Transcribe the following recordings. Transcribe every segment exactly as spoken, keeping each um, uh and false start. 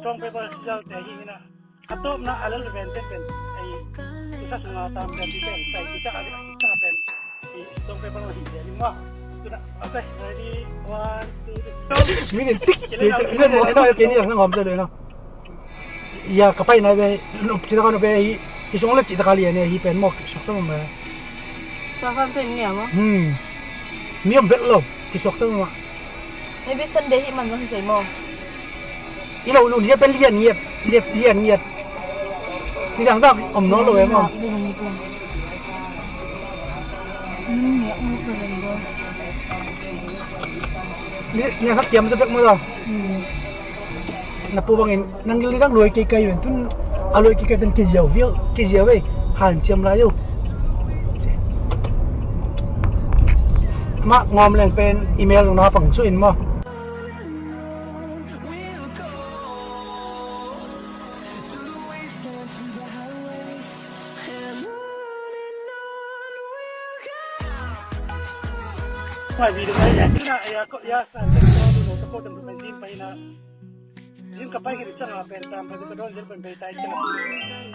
Stone, paper, scissors te hi hi na. A tawpna a lel ven te pen ei, isa sunga tam pen ti pen sai ti sa a dik sa pen ei, stone, paper, scissors hi pen maw. Tuna, okay, ready, one, two, three, stop. Min in tik. Kile na, kile na, kile na, kile na, kile na. Ya, ka pai na be, no, ti na ka no be hi, hi song le ti na ka lian hi pen maw, sok tang ma. Sa kan pen ngia maw. Hmm. Mi om bet lo, ti sok tang ma. Maybe Sunday hi man zong hi sei maw. I lo lun hi a pen lian ngiat, lian, lian ngiat. Ni dang dang om nawn lo e maw. Ni, ni a khat kiam sa pek maw. Na pu bangin nang gil ni dang luai kei kai ven tun a luai kei kai ten kiziau viau, kiziau vei. Han siam lai uh. Mah ngawm leng pen email zong na pang cu in maw. Zin ka pai khin ciang a pen tam pen ka dawn zel pen bei tai ciang a,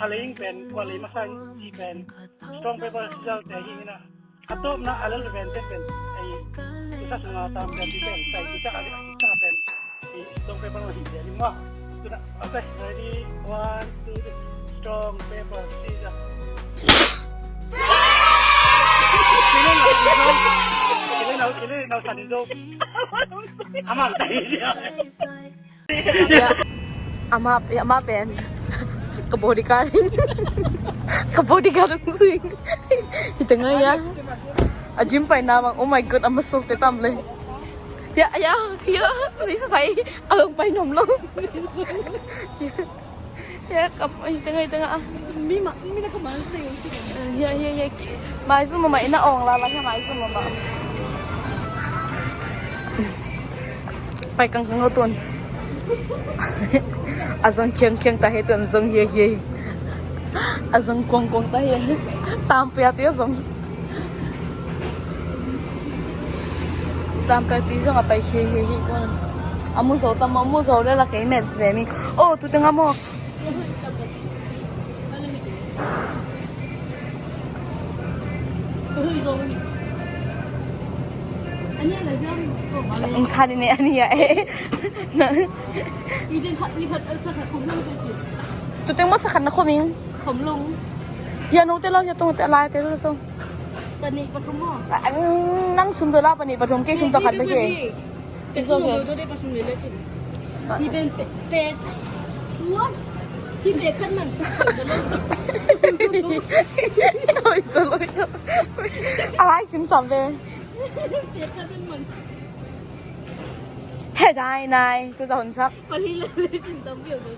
a lei pen kua lei masa ci pen strong paper scissors te hi hi na. A tawpna a lel ven te pen ei, isa sunga tam pen ti pen sai ti sa a dik sa pen ei, strong paper ma hi te ni maw. Tuna, okay, ready, one, two, three. Strong paper scissors. Kile na, kile na, kile na, sa ni zo. Amang tai dia. Ya, ama, ya, ama pen. Ka bodyguard. Ka bodyguard ang swing. Hita nga ya. A gym pai na bang. Oh my God, ama sul te tam le. Ya, ya, ya. Ni sa sai. Abang pai nom lo. Ya, kam, hita nga, hita nga. Mi ma, mi na kamal sa yung. Ya, ya, ya. Mai sum mama ina ong la la ya mai sum mama. Pai kang kang lo tun. A zong khiang khiang ta hi tun, zong hia hia. A zong kuang kuang ta hi. Tam pia ti a zong. Tam pia ti zong a pai hia hia hi tun. A mu zo tam, a mu zo le la kei mens ve mi. Oh, tu teng a mo. Ang sari ni ani ya eh. Tu teng mo sa khat na khum ing. Khum lung. Hia no te lo, hia tong te lai te lo so. Pani pathum mo. Nang sum to la pani pathum, kei sum to khat ba ke. It's okay. Hi ben pe, pe. What? Hi pe khat man. Oi, so lo. Alai sim sam ve. Pe khat man. He dai nai, tu za hun sak. Pali le le chin tam pio tu.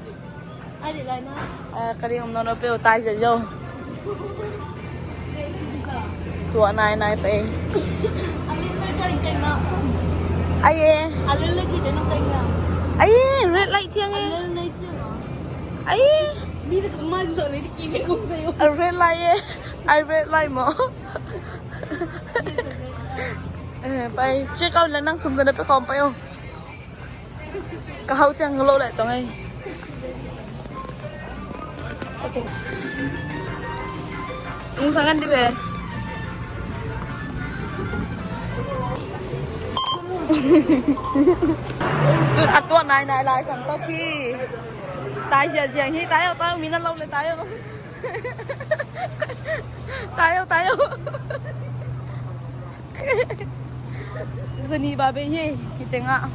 Ai, lai na. Ka ding om nawn lo peuh, tai zia zo. Tua nai nai pei. Ai e. Ai e, red light ciang e. Ai e. A red light e. Ai red light maw. Pai check out le nang sum da na pe khawm pai o. Ka hau ciang lo lai tong ei. Ung sangan di ve. Tun a tua nai nai lai sang to khi. Tai zia ziang hi, tai o, tai o, mi na lo le tai o. Tai o, tai o. Zani ba be hi, hi tengah.